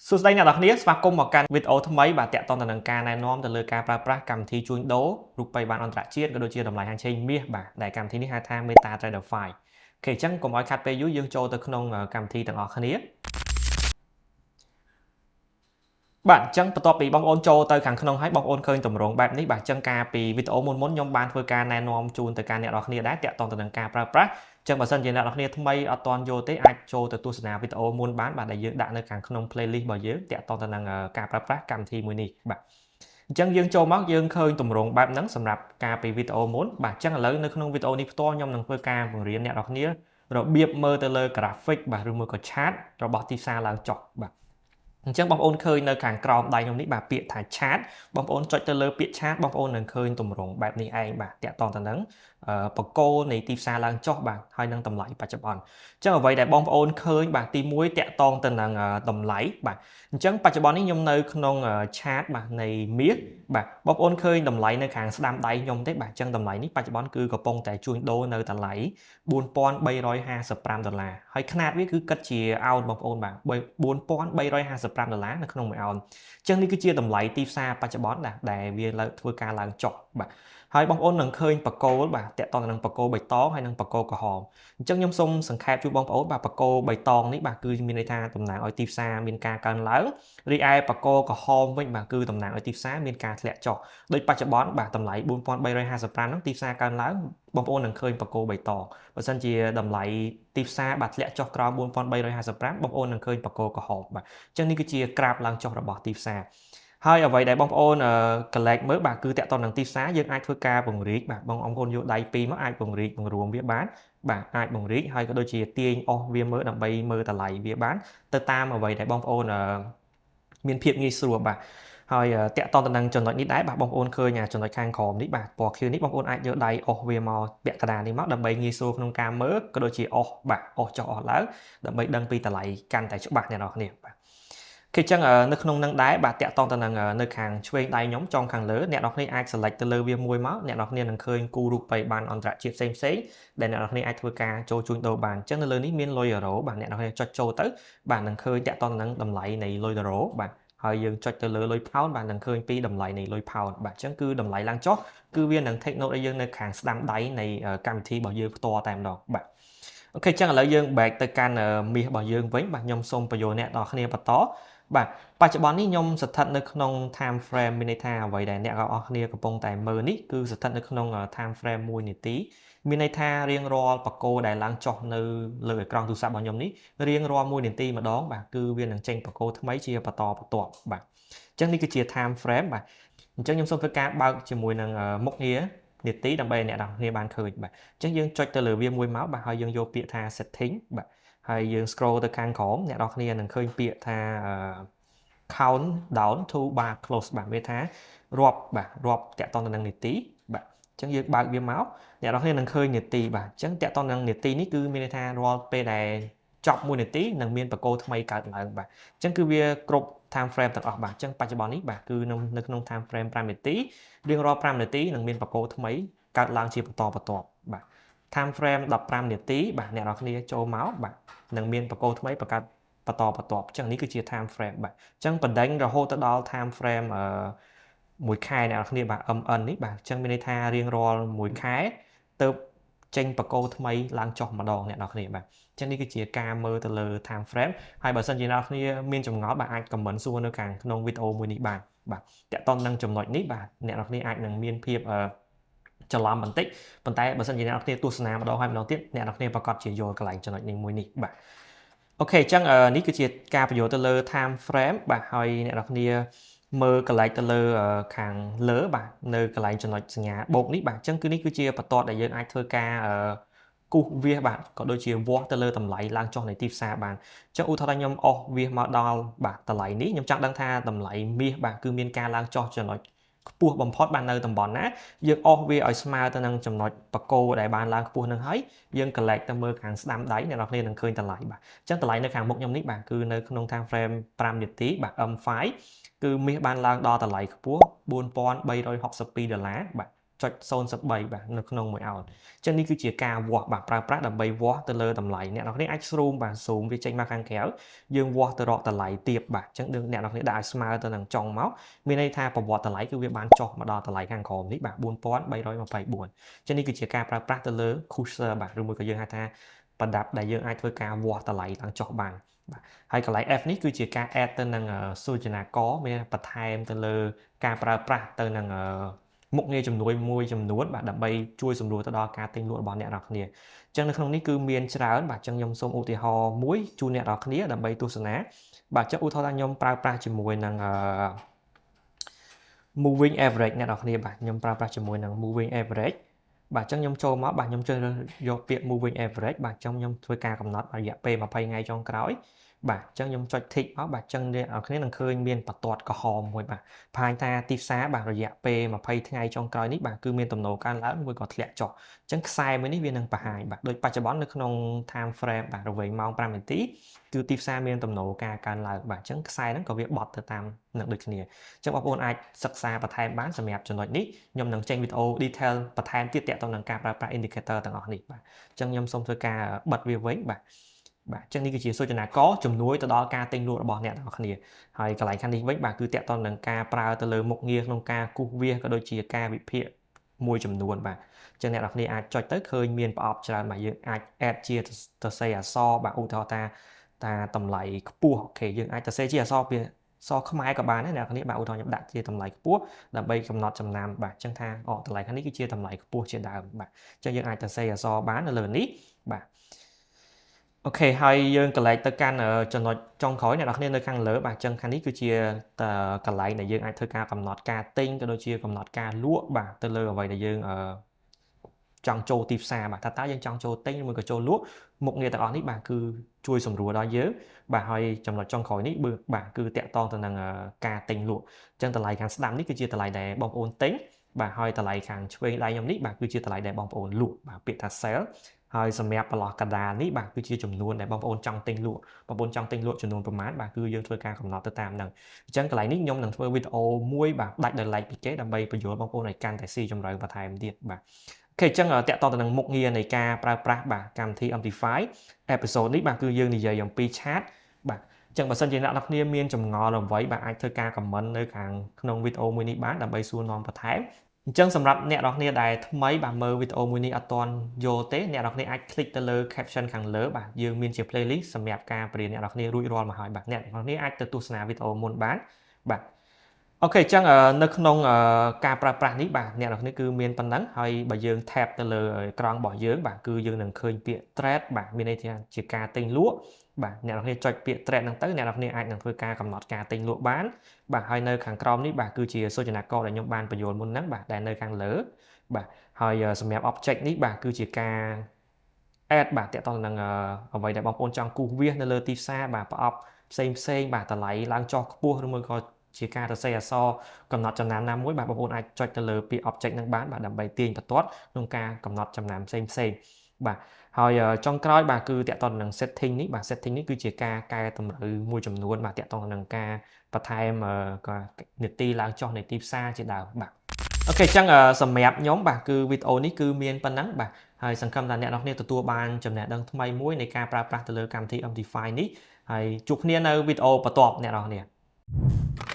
សួស្តីអ្នកនរគ្នាស្វាគមន៍មកកាន់វីដេអូថ្មីបាទតាក់ទងទៅនឹងការណែនាំទៅលើការប្រើប្រាស់កម្មវិធីជួញដូររូបិយប័ណ្ណអន្តរជាតិក៏ដូចជាតម្លៃហាងឆេងមាសបាទដែលកម្មវិធីនេះហៅថា MetaTrader 5 OK អញ្ចឹងកុំឲ្យខាត់ពេលយូរយើងចូលទៅក្នុងកម្មវិធីទាំងអស់គ្នាបាទអញ្ចឹងបន្ទាប់ពីបងប្អូនចូលទៅខាងក្នុងហើយបងប្អូនឃើញទម្រង់បែបនេះបាទអញ្ចឹងការពីវីដេអូមុនមុនខ្ញុំបានធ្វើការណែនាំជូនទៅកាន់អ្នកនរគ្នាដែរតាក់ទងទៅនឹងការប្រើប្រាស់ចឹងបើសិនជាអ្នកនរគ្នាថ្មីអត់ទាន់យល់ទេអាចចូលទៅទស្សនាវីដេអូមុនបានបាទដែលយើងដាក់នៅខាងក្នុង playlist របស់យើងតាក់ទងទៅនឹងការប្រើប្រាស់កម្មវិធីមួយនេះបាទអញ្ចឹងយើងចូលមកយើងឃើញទម្រង់បែបហ្នឹងសម្រាប់ការពីវីដេអូមុនបាទអញ្ចឹងឥឡូវនៅក្នុងវីដេអូនេះផ្ទាល់ខ្ញុំនឹងធ្វើការបង្រៀនអ្នកនរគ្នារបៀបមើលទៅលើ graphic បាទឬមួយក៏ chart របស់ទីផ្សារឡើងចុះបាទអញ្ចឹងបងប្អូនឃើញនៅខាងក្រោមដៃខ្ញុំនេះបាទពាក្យថា chart បងប្អូនចុចទៅលើពាក្យ chart បងប្អូននឹងឃើញទម្រង់បែបនេះឯងបាទតាក់ទងទៅនឹងបកគោនៃទីផ្សារឡើងចុះបាទហើយនឹងតម្លៃបច្ចុប្បន្នអញ្ចឹងអ្វីដែលបងប្អូនឃើញបាទទី1តាក់ទងទៅនឹងតម្លៃបាទអញ្ចឹងបច្ចុប្បន្ននេះខ្ញុំនៅក្នុង chart បាទនៃមាសបាទបងប្អូនឃើញតម្លៃនៅខាងស្ដាំដៃខ្ញុំទេបាទអញ្ចឹងតម្លៃនេះបច្ចុប្បន្នគឺកំពុងតែជួញដូរនៅតម្លៃ4355ដុល្លារហើយខ្នាតវាគឺគិតជាអោនបងប្អូនបាទ4355ដុល្លារនៅក្នុងមួយអោនអញ្ចឹងនេះគឺជាតម្លៃទីផ្សារបច្ចុប្បន្នដែលវាឡើងធ្វើការឡើងចុះបាទហើយបងប្អូននឹងឃើញបកគោលបាទតាក់ទងទៅនឹងបកគោលបៃតងហើយនិងបកគោលក្រហមអញ្ចឹងខ្ញុំសូមសង្ខេបជូនបងប្អូនបាទបកគោលបៃតងនេះបាទគឺមានន័យថាតំណាងឲ្យទីផ្សារមានការកើនឡើងរីឯបកគោលក្រហមវិញបាទគឺតំណាងឲ្យទីផ្សារមានការធ្លាក់ចុះដូចបច្ចុប្បន្នបាទតម្លៃ4355ហ្នឹងទីផ្សារកើនឡើងបងប្អូននឹងឃើញបកគោលបៃតងបើសិនជាតម្លៃទីផ្សារបាទធ្លាក់ចុះក្រោម4355បងប្អូននឹងឃើញបកគោលក្រហមបាទអញ្ចឹងនេះគឺជាក្រាបឡើងចុះរបស់ទីផ្សារហើយអ្វីដែលបងប្អូន collect មើលបាទគឺតាក់ទងនឹងទីផ្សារយើងអាចធ្វើការពង្រីកបាទបងប្អូនយកដៃពីរមកអាចពង្រីកបង្រួមវាបានបាទអាចពង្រីកហើយក៏ដូចជាទាញអស់វាមើលដើម្បីមើលតម្លៃវាបានទៅតាមអ្វីដែលបងប្អូនមានភាពងាយស្រួលបាទហើយតាក់ទងទៅនឹងចំណុចនេះដែរបាទបងប្អូនឃើញចំណុចខាងក្រោមនេះបាទពណ៌ខៀវនេះបងប្អូនអាចយកដៃអស់វាមកពាក់កណ្ដាលនេះមកដើម្បីងាយស្រួលក្នុងការមើលក៏ដូចជាអស់បាទអស់ចុះអស់ឡើងដើម្បីដឹងពីតម្លៃកាន់តែច្បាស់អ្នកនរគ្នាបាទគេចឹងនៅក្នុងនឹងដែរបាទតាក់ទងទៅនឹងនៅខាងឆ្វេងដៃខ្ញុំចុងខាងលើអ្នកនរគ្នាអាច select ទៅលើវាមួយមកអ្នកនរគ្នានឹងឃើញគូរូបិយប័ណ្ណអន្តរជាតិផ្សេងផ្សេងដែលអ្នកនរគ្នាអាចធ្វើការចូលជួញដូរបានអញ្ចឹងនៅលើនេះមានលុយអឺរ៉ូបាទអ្នកនរគ្នាចុចចូលទៅបាទនឹងឃើញតាក់ទងទៅនឹងតម្លៃនៃលុយអឺរ៉ូបាទហើយយើងចុចទៅលើលុយផោនបាទនឹងឃើញពីតម្លៃនៃលុយផោនបាទអញ្ចឹងគឺតម្លៃឡើងចុះគឺវានឹង take note ឲ្យយើងនៅខាងស្ដាំដៃនៃកម្មវិធីរបស់យើងផ្ទាល់តែម្ដងបាទ OK អញ្ចឹងឥឡូវយើង back ទៅកាន់មាសរបស់យើងវិញបាទខ្ញុំសូមបញ្យល់អ្នកនរគ្នាបន្តបាទបច្ចុប្បន្ននេះខ្ញុំស្ថិតនៅក្នុង time frame មានន័យថាអ្វីដែលអ្នកទាំងអស់គ្នាកំពុងតែមើលនេះគឺស្ថិតនៅក្នុង time frame 1នាទីមានន័យថារៀងរាល់បកគោដែលឡើងចុះនៅលើអេក្រង់ទូរស័ព្ទរបស់ខ្ញុំនេះរៀងរាល់1នាទីម្ដងបាទគឺវានឹងចេញបកគោថ្មីជាបន្តបន្ទាប់បាទអញ្ចឹងនេះគឺជា time frame បាទអញ្ចឹងខ្ញុំសូមធ្វើការបើកជាមួយនឹងមុខងារនាទីដើម្បីឲ្យអ្នកនរគ្នាបានឃើញបាទអញ្ចឹងយើងចុចទៅលើវាមួយមកបាទហើយយើងយកពាក្យថា setting បាទហើយយើង scroll ទៅខាងក្រោមអ្នកនរគ្នានឹងឃើញពាក្យថា count down to bar close បាទមានថារាប់បាទរាប់តាក់ទងទៅនឹងនាទីបាទអញ្ចឹងយើងបើកវាមកអ្នកនរគ្នានឹងឃើញនាទីបាទអញ្ចឹងតាក់ទងនឹងនាទីនេះគឺមានន័យថារាល់ពេលដែលចប់1នាទីនឹងមានបកគោថ្មីកើតឡើងបាទអញ្ចឹងគឺវាគ្រប់ time frame ទាំងអស់បាទអញ្ចឹងបច្ចុប្បន្ននេះបាទគឺនៅក្នុង time frame 5នាទីរៀងរាល់5នាទីនឹងមានបកគោថ្មីកើតឡើងជាបន្តបន្ទាប់បាទ time frame 15នាទីបាទអ្នកនរគ្នាចូលមកបាទនឹងមានបកគោថ្មីបង្កើតបន្តបន្ទាប់អញ្ចឹងនេះគឺជា time frame បាទអញ្ចឹងបណ្ដេញរហូតទៅដល់ time frame មួយខែអ្នកនរគ្នាបាទ MN នេះបាទអញ្ចឹងមានន័យថារៀងរាល់មួយខែទៅចេញបកគោថ្មីឡើងចុះម្ដងអ្នកនរគ្នាបាទអញ្ចឹងនេះគឺជាការមើលទៅលើ time frame ហើយបើសិនជាអ្នកនរគ្នាមានចម្ងល់បាទអាច comment សួរនៅខាងក្នុងវីដេអូមួយនេះបានបាទតាក់ទងនឹងចំណុចនេះបាទអ្នកនរគ្នាអាចនឹងមានភាពអឺច្រឡំបន្តិចប៉ុន្តែបើសិនជាអ្នកនរគ្នាទស្សនាម្ដងហើយម្ដងទៀតអ្នកនរគ្នាប្រកាសជាយល់កន្លែងចំណុចនេះមួយនេះបាទ OK អញ្ចឹងនេះគឺជាការបញ្យល់ទៅលើ time frame បាទហើយអ្នកនរគ្នាមើលកន្លែងទៅលើខាងលើបាទនៅកន្លែងចំណុចសញ្ញាបូកនេះបាទអញ្ចឹងគឺនេះគឺជាបន្ទាត់ដែលយើងអាចធ្វើការគូសវាសបាទក៏ដូចជាវាស់ទៅលើតម្លៃឡើងចុះនៃទីផ្សារបានអញ្ចឹងឧទាហរណ៍ថាខ្ញុំអស់វាសមកដល់បាទតម្លៃនេះខ្ញុំចង់ដឹងថាតម្លៃមាសបាទគឺមានការឡើងចុះចំណុចខ្ពស់បំផុតបាននៅតំបន់ណាយើងអស់វាឲ្យស្មើទៅនឹងចំណុចបកគោដែលបានឡើងខ្ពស់នឹងហើយយើង collect ទៅមើលខាងស្ដាំដៃអ្នកនរគ្នានឹងឃើញតម្លៃបាទអញ្ចឹងតម្លៃនៅខាងមុខខ្ញុំនេះបាទគឺនៅក្នុង time frame 5នាទីបាទ M5 គឺមាសបានឡើងដល់តម្លៃខ្ពស់4362ដុល្លារបាទ 0.03បាទនៅក្នុងមួយអោនអញ្ចឹងនេះគឺជាការវាស់បាទប្រើប្រាស់ដើម្បីវាស់ទៅលើតម្លៃអ្នកនរគ្នាអាច zoom បាទ zoom វាចេញមកខាងក្រៅយើងវាស់ទៅរកតម្លៃទាបបាទអញ្ចឹងអ្នកនរគ្នាដាក់ឲ្យស្មើទៅនឹងចុងមកមានន័យថាប្រវត្តិតម្លៃគឺវាបានចុះមកដល់តម្លៃខាងក្រោមនេះបាទ4324អញ្ចឹងនេះគឺជាការប្រើប្រាស់ទៅលើ cursor បាទឬមួយក៏យើងហៅថាប្រដាប់ដែលយើងអាចធ្វើការវាស់តម្លៃឡើងចុះបានបាទហើយកន្លែង F នេះគឺជាការ add ទៅនឹងសូចនាករមានបន្ថែមទៅលើការប្រើប្រាស់ទៅនឹងមុខងារជំនួយមួយចំនួនបាទដើម្បីជួយសម្រួលទៅដល់ការទិញលក់របស់អ្នកនរគ្នាអញ្ចឹងនៅក្នុងនេះគឺមានច្រើនបាទអញ្ចឹងខ្ញុំសូមឧទាហរណ៍មួយជូនអ្នកនរគ្នាដើម្បីទស្សនាបាទអញ្ចឹងឧទាហរណ៍ថាខ្ញុំប្រើប្រាស់ជាមួយនឹង moving average អ្នកនរគ្នាបាទខ្ញុំប្រើប្រាស់ជាមួយនឹង moving average បាទអញ្ចឹងខ្ញុំចូលមកបាទខ្ញុំជ្រើសរើសយកពាក្យ moving average បាទអញ្ចឹងខ្ញុំធ្វើការកំណត់រយៈពេល20ថ្ងៃចុងក្រោយបាទអញ្ចឹងខ្ញុំចុច tick មកបាទអញ្ចឹងអ្នកនរគ្នានឹងឃើញមានបន្ទាត់ក្រហមមួយបាទបង្ហាញថាទីផ្សារបាទរយៈពេល20ថ្ងៃចុងក្រោយនេះបាទគឺមានទំនោរកើនឡើងមួយក៏ធ្លាក់ចុះអញ្ចឹងខ្សែមួយនេះវានឹងបង្ហាញបាទដូចបច្ចុប្បន្ននៅក្នុង time frame បាទរវែងម៉ោង5នាទីគឺទីផ្សារមានទំនោរការកើនឡើងបាទអញ្ចឹងខ្សែហ្នឹងក៏វាបត់ទៅតាមនឹងដូចគ្នាអញ្ចឹងបងប្អូនអាចសិក្សាបន្ថែមបានសម្រាប់ចំណុចនេះខ្ញុំនឹងចេញវីដេអូ detail បន្ថែមទៀតទាក់ទងនឹងការប្រើប្រាស់ indicator ទាំងអស់នេះបាទអញ្ចឹងខ្ញុំសូមធ្វើការបិទវាវិញបាទបាទអញ្ចឹងនេះគឺជាសូចនាករជំនួយទៅដល់ការទិញលក់របស់អ្នកទាំងអស់គ្នាហើយកន្លែងខាងនេះវិញបាទគឺទាក់ទងនឹងការប្រើទៅលើមុខងារក្នុងការគូសវាសក៏ដូចជាការវិភាគមួយចំនួនបាទអញ្ចឹងអ្នកនរគ្នាអាចចុចទៅឃើញមានប្រអប់ច្រើនបាទយើងអាច add ជាសរសេរអក្សរបាទឧទាហរណ៍ថាតាតម្លៃខ្ពស់OK យើងអាចសរសេរជាអក្សរពីសខ្មែរក៏បានដែរអ្នកនរគ្នាបាទឧទាហរណ៍ខ្ញុំដាក់ជាតម្លៃខ្ពស់ដើម្បីកំណត់ចំណាំបាទអញ្ចឹងថាអូតម្លៃខាងនេះគឺជាតម្លៃខ្ពស់ជាដើមបាទអញ្ចឹងយើងអាចសរសេរអក្សរបាននៅលើនេះបាទ OK ហើយយើងកន្លែងទៅកាន់ចំណុចចុងក្រោយអ្នកនរគ្នានៅខាងលើបាទអញ្ចឹងខាងនេះគឺជាកន្លែងដែលយើងអាចធ្វើការកំណត់ការទិញក៏ដូចជាកំណត់ការលក់បាទទៅលើអ្វីដែលយើងចង់ចូលទីផ្សារបាទថាតើយើងចង់ចូលទិញឬមួយក៏ចូលលក់មុខងារទាំងអស់នេះបាទគឺជួយសម្រួលដល់យើងបាទហើយចំណុចចុងក្រោយនេះបាទគឺតាក់ទងទៅនឹងការទិញលក់អញ្ចឹងតម្លៃខាងស្ដាំនេះគឺជាតម្លៃដែលបងប្អូនទិញបាទហើយតម្លៃខាងឆ្វេងដៃខ្ញុំនេះបាទគឺជាតម្លៃដែលបងប្អូនលក់បាទពាក្យថា sell ហើយសម្រាប់ប្រឡោះកដាលនេះបាទគឺជាចំនួនដែលបងប្អូនចង់ទិញលក់បងប្អូនចង់ទិញលក់ចំនួនប្រមាណបាទគឺយើងធ្វើការកំណត់ទៅតាមហ្នឹងអញ្ចឹងកន្លែងនេះខ្ញុំនឹងធ្វើវីដេអូមួយបាទដាច់ដោយឡែកពីគេដើម្បីបញ្យល់បងប្អូនឲ្យកាន់តែស៊ីជម្រៅបន្ថែមទៀតបាទ OK អញ្ចឹងតាក់ទងទៅនឹងមុខងារនៃការប្រើប្រាស់បាទកម្មវិធី MT5 episode នេះបាទគឺយើងនិយាយអំពី chart បាទអញ្ចឹងបើសិនជាអ្នកនរគ្នាមានចម្ងល់អ្វីបាទអាចធ្វើការ comment នៅខាងក្នុងវីដេអូមួយនេះបានដើម្បីសួរនាំបន្ថែមអញ្ចឹងសម្រាប់អ្នកនរគ្នាដែលថ្មីបាទមើលវីដេអូមួយនេះអត់ទាន់យល់ទេអ្នកនរគ្នាអាច click ទៅលើ caption ខាងលើបាទយើងមានជា playlist សម្រាប់ការបរៀនអ្នកនរគ្នារួចរាល់មកហើយបាទអ្នកនរគ្នាអាចទៅទស្សនាវីដេអូមុនបានបាទ OK អញ្ចឹងនៅក្នុងការប្រើប្រាស់នេះបាទអ្នកនរគ្នាគឺមានប៉ុណ្ណឹងហើយបើយើង tap ទៅលើក្រង់របស់យើងបាទគឺយើងនឹងឃើញពាក្យ trade បាទមានន័យថាជាការទិញលក់បាទអ្នកនរគ្នាចុចពាក្យ trade ហ្នឹងទៅអ្នកនរគ្នាអាចនឹងធ្វើការកំណត់ការទិញលក់បានបាទហើយនៅខាងក្រោមនេះបាទគឺជាសូចនាករដែលខ្ញុំបានបញ្យល់មុនហ្នឹងបាទដែលនៅខាងលើបាទហើយសម្រាប់ object នេះបាទគឺជាការ add បាទតាក់ទងនឹងអ្វីដែលបងប្អូនចង់គូសវាសនៅលើទីផ្សារបាទប្រអប់ផ្សេងផ្សេងបាទតម្លៃឡើងចុះខ្ពស់ឬមួយក៏ជាការសរសេរអក្សរកំណត់ចំណាំណាមួយបាទបងប្អូនអាចចុចទៅលើពាក្យ object ហ្នឹងបានបាទដើម្បីទាញបន្ទាត់ក្នុងការកំណត់ចំណាំផ្សេងផ្សេងបាទហើយចុងក្រោយបាទគឺតាក់ទងនឹង setting នេះបាទ setting នេះគឺជាការកែតម្រូវមួយចំនួនបាទតាក់ទងនឹងការបន្ថែមនីតិឡើងចុះនៃទីផ្សារជាដើមបាទ OK អញ្ចឹងសម្រាប់ខ្ញុំបាទគឺវីដេអូនេះគឺមានប៉ុណ្ណឹងបាទហើយសង្ឃឹមថាអ្នកនរគ្នាទទួលបានចំណេះដឹងថ្មីមួយនៃការប្រើប្រាស់ទៅលើកម្មវិធី MT5 នេះហើយជួបគ្នានៅវីដេអូបន្ទាប់អ្នកនរគ្នា។